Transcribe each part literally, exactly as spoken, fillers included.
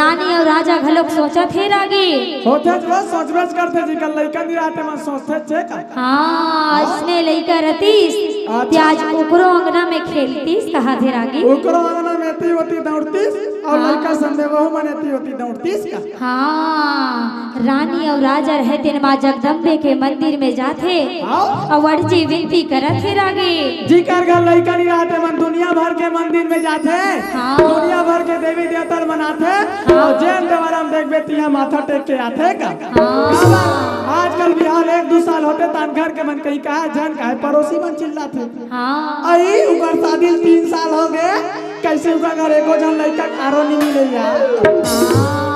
रानी अउ राजा घलोक सोचत हे रागी। होथे जो सोचबेच करथे, जेकर लइका नइ रहय तेमन सोचथे चे का। हाँ, अइसने लइका रतिस, अच्छा। ते आज ओकरो अंगना में खेलतिस, कहाथे रागी। ओकरो अंगना में एती ओती दौड़तिस, अउ हाँ। लइका संदेवहू मन एती ओती दौड़तिस का। हाँ, रानी अउ राजा रहे तेन माँ जगदम्बे के मंदिर में जाथे। हाँ। अउ अर्जी विनती करत हे रागी। जेकर घर लइका नइ रहय तेमन दुनिया भर के मंदिर में जाथे। हाँ। दुनिया भर के देवी देवता ल मनाथे। हाँ। अउ जेन देवारा म देखबे तिहां माथा टेक के आथे का। हाँ। काबर? आजकल बिहाव एक दू साल होथे तान घर के मन कहीं कहाय, झन कहाय, पड़ोसी मन चिल्लाथे। हाँ। अई उकर शादी ल तीन साल हो गे, कइसे उकर घर एको झन लइका कारो नइ मिले यार। हाँ।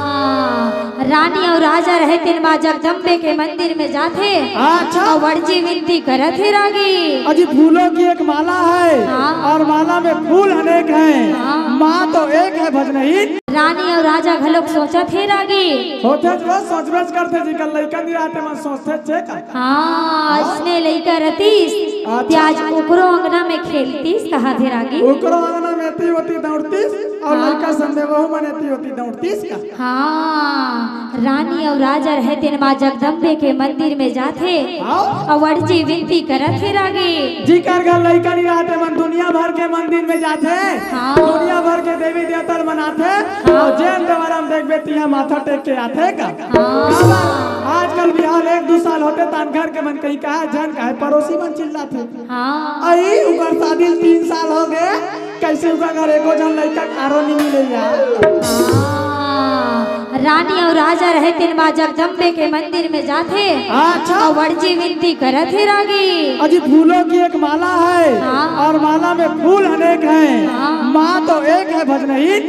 रानी अउ राजा रहे तेन माँ जगदम्बे के मंदिर में जाथे। अच्छा। अउ अर्जी विनती करत हे रागी। अजी फूलों की एक माला है हाँ। और माला में फूल अनेक हैं। हाँ। माँ तो एक है भजनहीन। रानी अउ राजा घलोक सोचत हे रागी। होथे जो सोचबेच करथे, जेकर लइका नइ रहय तेमन सोचथे चे का। हाँ, अइसने लइका रतिस, अच्छा। ते आज ओकरो अंगना में खेलतिस, कहाथे रागी। ओकरो अंगना में एती ओती दौड़तिस, अउ हाँ। लइका संदेवहू मन एती ओती दौड़तिस का। हाँ, रानी अउ राजा रहे तेन माँ जगदम्बे के मंदिर में जाथे। हाँ। अउ अर्जी विनती करत हे रागी। जेकर घर लइका नइ रहय तेमन दुनिया भर के मंदिर में जाथे। हाँ। दुनिया भर के देवी देवता ल मनाथे। हाँ। अउ जेन देवारा म देखबे तिहां माथा टेक के आथे का। हाँ। काबर? आजकल बिहाव एक दू साल होथे तान घर के मन कहीं कहाय, झन कहाय, पड़ोसी मन चिल्लाथे। हाँ। अई उकर शादी ल तीन साल हो गे, कइसे उकर घर एको झन लइका कारो नइ मिले यार। हाँ। रानी अउ राजा रहे तेन माँ जगदम्बे के मंदिर में जाथे। अच्छा। अउ अर्जी विनती करत हे रागी। अजी फूलों की एक माला है हाँ। और माला में फूल अनेक हैं। हाँ। माँ तो एक है भजनहीन।